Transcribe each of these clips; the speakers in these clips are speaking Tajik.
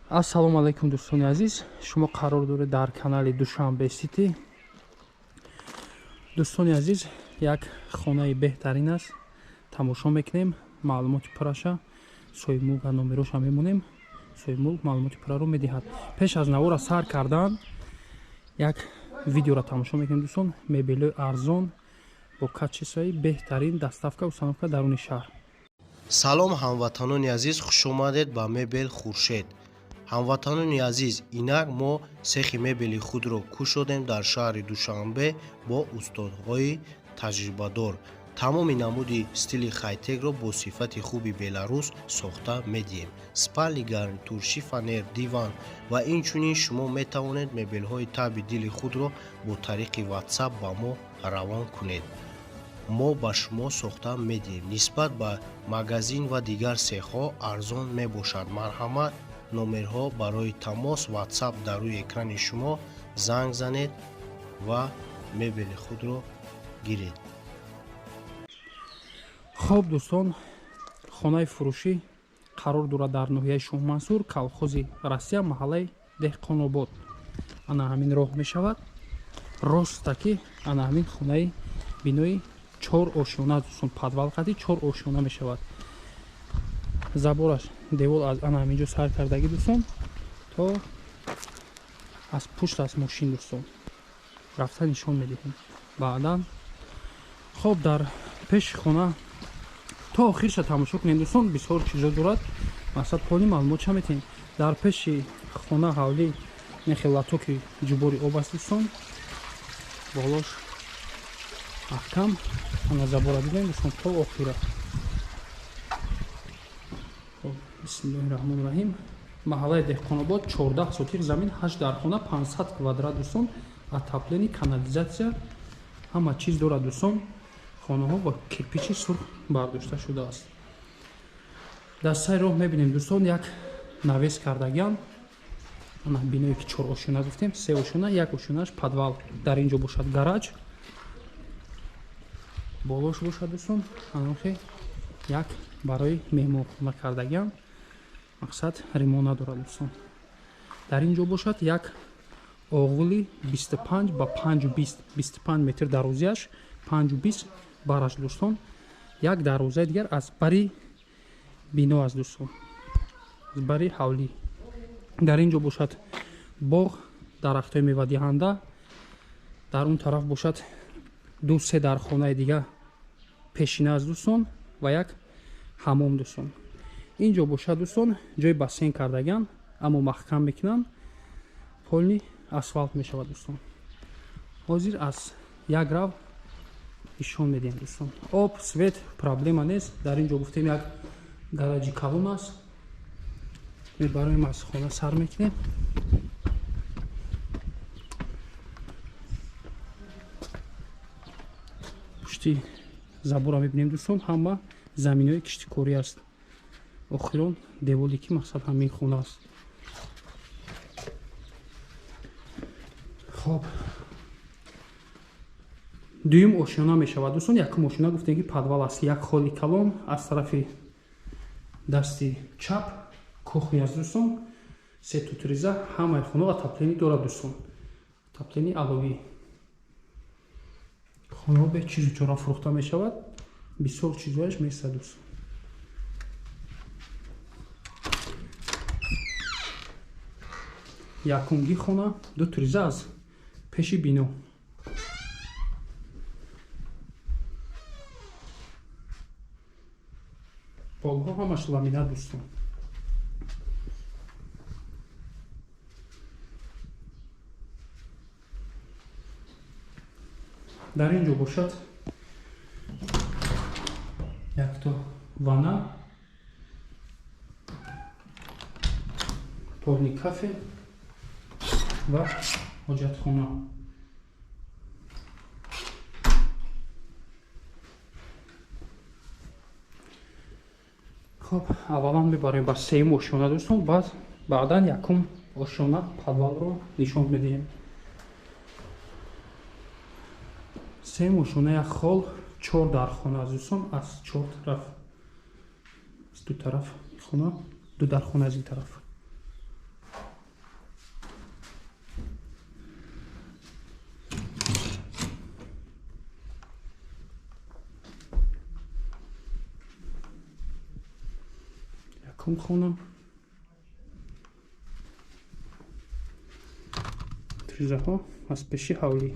Ассалому алайкум, дӯстони азиз. Шумо қарор доред дар канали Душанбе Сити. Дӯстони азиз, як хонаи беҳтарин аст. Тамошо мекунем, маълумоти пурраша, соҳибмулк ва номероша мемонем. Соҳибмулк маълумоти пурраро медиҳад. Пеш аз навора сар кардан як видеоро тамошо мекунем, дӯстон. Мебелҳои арзон бо качествои беҳтарин, доставка, установка даруни шаҳр. Салом, ҳамватанони азиз, хушомадед ба Мебел Хуршед. Ҳамватанони азиз, инак мо сехи мебели худро кушодем дар шаҳри Душанбе бо устодҳои таҷрибадор. Тамоми намуди стили хайтекро бо сифати хуби Беларус сохта медиҳем: спальный гарнитур, шифоньер, диван ва инчунин шумо метавонед мебелҳои таъби дили худро бо тариқи Ватсап ба мо равон кунед, мо ба шумо сохта медиҳем. Нисбат ба магазин ва дигар сехҳо арзон мебошад. Марҳамат, номерҳо барои тамос, Ватсап дар рӯи экрани шумо, занг занед ва мебели худро гиред. Хоб, дӯстон, хонаи фурӯшӣ қарор дорад дар ноҳияи Шоҳмансур, колхози Россия, маҳаллаи Деҳқонобод. Ана ҳамин роҳ мешавад ростаки, ана ҳамин хонаи бинои чор ошёна, дӯстон, подвал қади чор ошёна мешавад. Забораш, девол аз ана ҳамин ҷо сар кардагӣ, дӯстон, то аз пушт аз мошин, дӯстон, рафта нишон медиҳем баъдан. Хоб, дар пеши хона то охирша тамошо кунем, дӯстон, бисёр чизо дорад, мақсад полный маълумот ча метиҳем. Дар пеши хона ҳавлӣ нехе лотоки ҷубори об аст, дӯстон, болош маҳкам. Ана забора дидем, дӯстон, то охира. Бисмиллоҳи раҳмони раҳим. Маҳаллаи Деҳқонобод, 14 сотих замин, 8 дархона, 500 квадрат, дӯстон, отопление, канализация, ҳама чиз дорад, дӯстон. Хонаҳо бо кирпичи сурх бардошта шудааст. Дар сари роҳ мебинем, дӯстон, як навес кардагиам. Ана биное ки чор ошёна гуфтем, се ошёна, як ошёнааш подвал. Дар ин ҷо бошад гараж, болош бошад, дӯстон, анохе як барои меҳмонхона кардагиам, мақсад ремонт надорад, дӯстон. Дар ин ҷо бошад як оғули 25 ба 5,20, 25 метр дарозиаш, 5,20 бараш, дӯстон. Як дарвозаи дигар аз бари бино аст, дӯстон, аз бари ҳавлӣ. Дар ин ҷо бошад боғ, дарахтҳои мевадиҳанда. Дар он тараф бошад ду се дархонаи дига пешина аст, дӯстон, ва як ҳамом, дӯстон. Ин ҷо бошад, дӯстон, ҷои бассейн кардагиан, аммо маҳкам мекунанд, полный асфалт мешавад, дӯстон. Ҳозир аз як рав нишон медиҳем, дӯстон. Об, свет проблема нест. Дар ин ҷо гуфтем, як гараҷи калон аст. Мебароем, аз хона сар мекунем. Пушти забора мебинем, дӯстон, ҳама заминои киштикорӣ аст. Охирон деволе ки мақсад ҳамин хона аст. Хоб, дуюм ошёна мешавад, дӯстон. Якум ошёна гуфтем ки подвал аст, як холи калон. Аз тарафи дасти чап кухня аст, дӯстон, се тутуриза. Ҳамаи хона отопление дорад, дӯстон, отопление аловӣ. Хонаҳо бе чизу чора фурӯхта мешавад, бисёр чизҳояш месад, дӯстон. Якумги хона, ду туриза аз пеши бино. Полҳо ҳамаш ламинат, дӯстон. Дар ин ҷо бошад якто ванна, полный кафе ва ҳоҷатхона. Хоб, аввалан мебарем ба сеюм ошёна, дӯстон, баъд баъдан якум ошёна подвалро нишон медиҳем. Сеюм ошёна, як хол, чор дархона аст, дӯстон, аз чор тараф, аз ду тараф хона, ду дархона аз ин тараф. Якум хона. Тризаҳо аз пеши ҳавлӣ.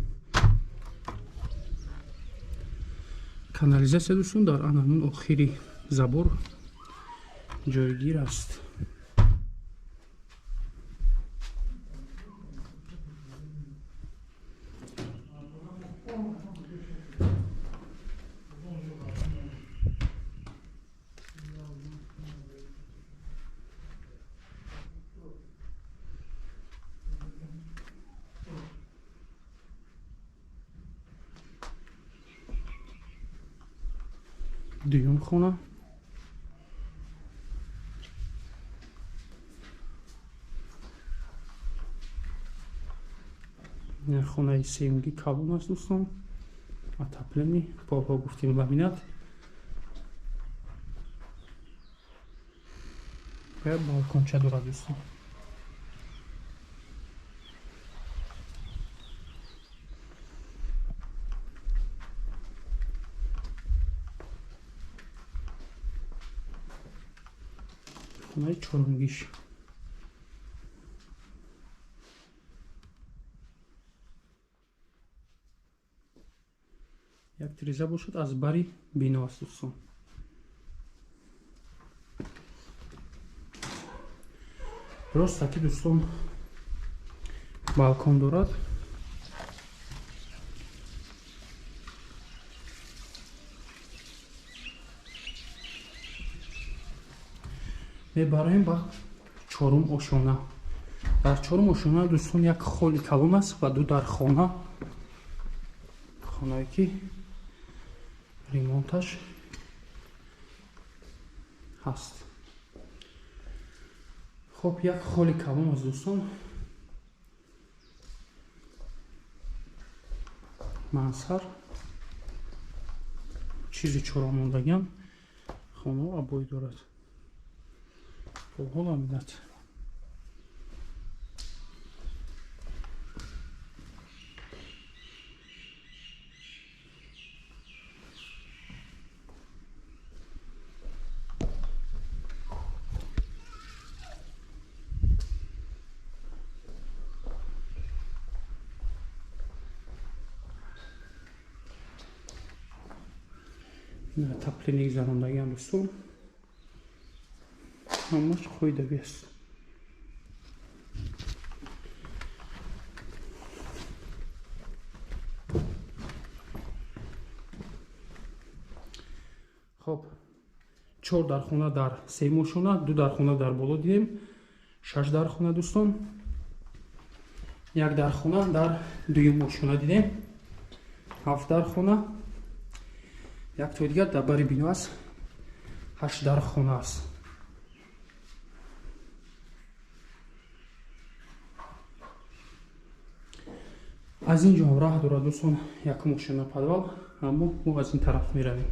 Канализатсия дӯстон дар анамун охири забор ҷойгир аст. Дуюм хона. Хонаи сеюмги калон аст дӯстон. Отопление, полҳо гуфтем ламинат. Ва балконча дорад дӯстон. Хонаи чорумгиш. Як тиреза бошад аз бари бино аст дӯстон. Рост таки дӯстон балкон дорад. Мебароем ба чорум ошона. Дар чорум ошона дӯстон як холи калон аст ва ду дархона. Хонае ки ремонташ ҳаст. Хоб, як холи калон аст дӯстон. Мансар чизи чорамондагиам хонао обои дорад. Полҳо ламинат. Отопление гузарондагиам дӯстон. Ҳамаш қоидави аст. Хоб, 4 дархона дар сеюм ошона, 2 дархона дар боло дидем, 6 дархона дӯстон, 1 дархона дар дуюм ошона дидем, 7 дархона, як тои дигар дар бари бино аст, 8 дархона аст. Аз ин ҷо ҳам раҳ дорад дӯстон, якум ошона подвал, аммо мо аз ин тараф меравем.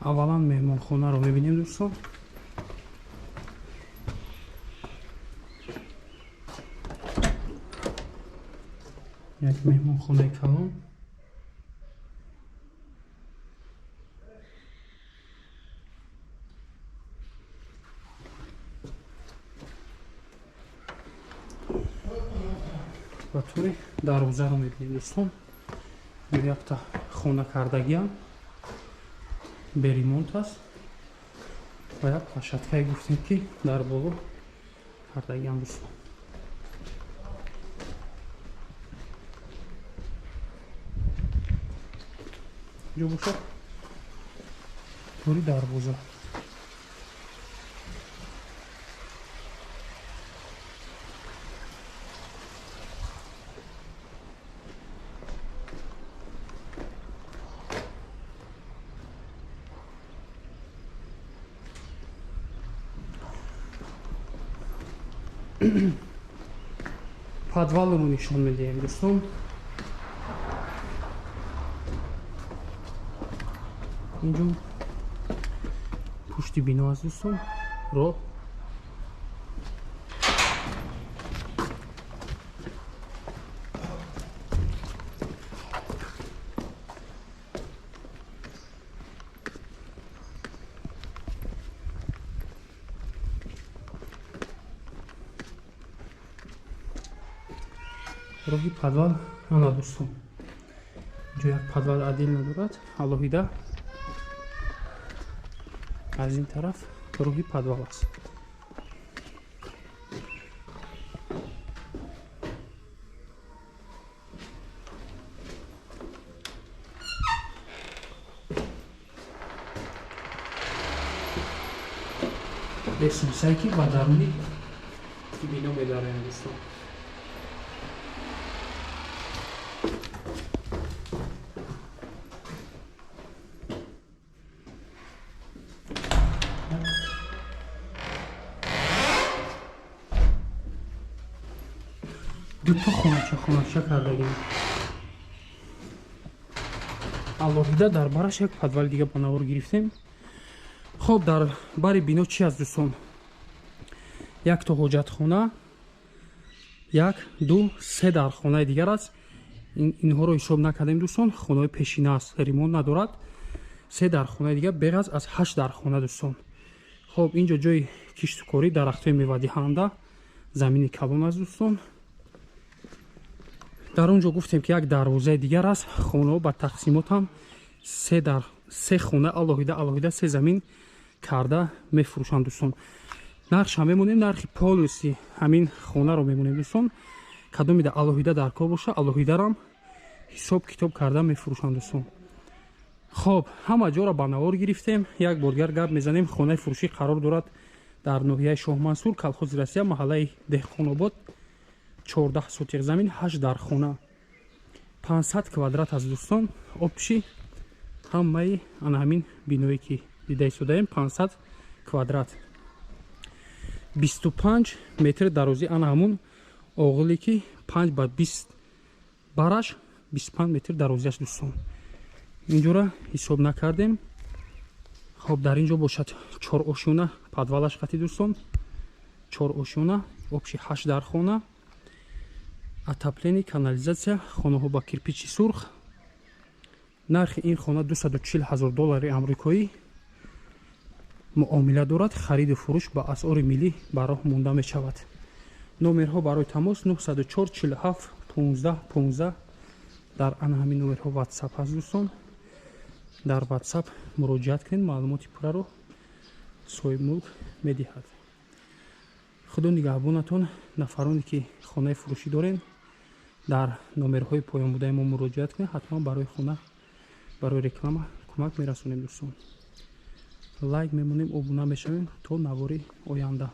Аввалан меҳмонхонаро мебинем дӯстон. Як меҳмонхонаи калон. Ва тури дарвозаро мебинем дӯстон. Якта хона кардагиам беремонт аст ва як площадкае гуфтем ки дар боло кардагиам дӯстон. Ҷо бошад тури дарвоза. Подвалро нишон медиҳем, дӯстон. Инҷо пушти бино аст, дӯстон. Роҳ роҳи подвал ана, дӯстон. Инҷо як подвал отдельно дорад, алоҳида. Аз ин тараф роҳи подвал аст. Лестницае ки ба даруни бино медароем, дӯстон. Дуто хонача кардагим. Алоҳида дар бараш як подвал дига ба навор гирифтем. Хоб, дар бари бино чи аст, дӯстон? Якто ҳоҷатхона, 1, 2, 3 дархонаи дигар аст. Инҳоро ҳисоб накардем, дӯстон. Хонаҳои пешина аст, ремонт надорад. 3 дархонаи дигар беғаз аз 8 дархона, дӯстон. Хоб, инҷо ҷои киштукорӣ, дарахтҳои мевадиҳанда, замини калон аст, дӯстон. Дар он ҷо гуфтем, ки як дарвозаи дигар аст. Хонаҳо ба тақсимот ҳам се хона алоҳида алоҳида се замин карда мефурӯшанд, дӯстон. Нархша мемонем, нархи полностью ҳамин хонаро мемонем, дӯстон. Кадомида алоҳида дар кор боша, алоҳидарам ҳисоб китоб карда мефурӯшанд, дӯстон. Хоб, ҳама ҷоро ба навор гирифтем. Як бор дигар гап мезанем. Хонаи фурӯшӣ қарор дорад дар ноҳияи Шоҳмансур, колхози Россия, маҳаллаи Деҳқонобод. 14 сотиқ замин, 8 дархона, 500 квадрат аст, дӯстон. Общий ҳамаи ана ҳамин биное ки дида истодаем 500 квадрат, 25 метр дарозӣ ана ҳамун оғиле ки 5 ба 20 бараш 25 метр дарозиаш, дӯстон. Инҷора ҳисоб накардем. Хоб, дар инҷо бошад 4 ошёна подвалаш қати, дӯстон. 4 ошёна, общий 8 дархона, отопление, канализация, хонаҳо ба кирпичи сурх. Нархи ин хона 240 ҳазор доллари амрикоӣ муомила дорад. Хариду фурӯш ба асъори миллӣ ба роҳ монда мешавад. Номерҳо барои тамос 904 47 15 15. Дар ана ҳамин номерҳо WhatsApp ҳаст, дӯстон. Дар WhatsApp муроҷиат кунед, маълумоти пурраро соҳибмулк медиҳад. Худо нигаҳбонатон. Нафароне ки хонаи фурӯшӣ дорен, дар номерҳои поён будаи мо муроҷиат кунед, ҳатман барои хона, барои реклама кӯмак мерасонем, дӯстон. Лайк мемонем, обуна мешавем. То навори оянда.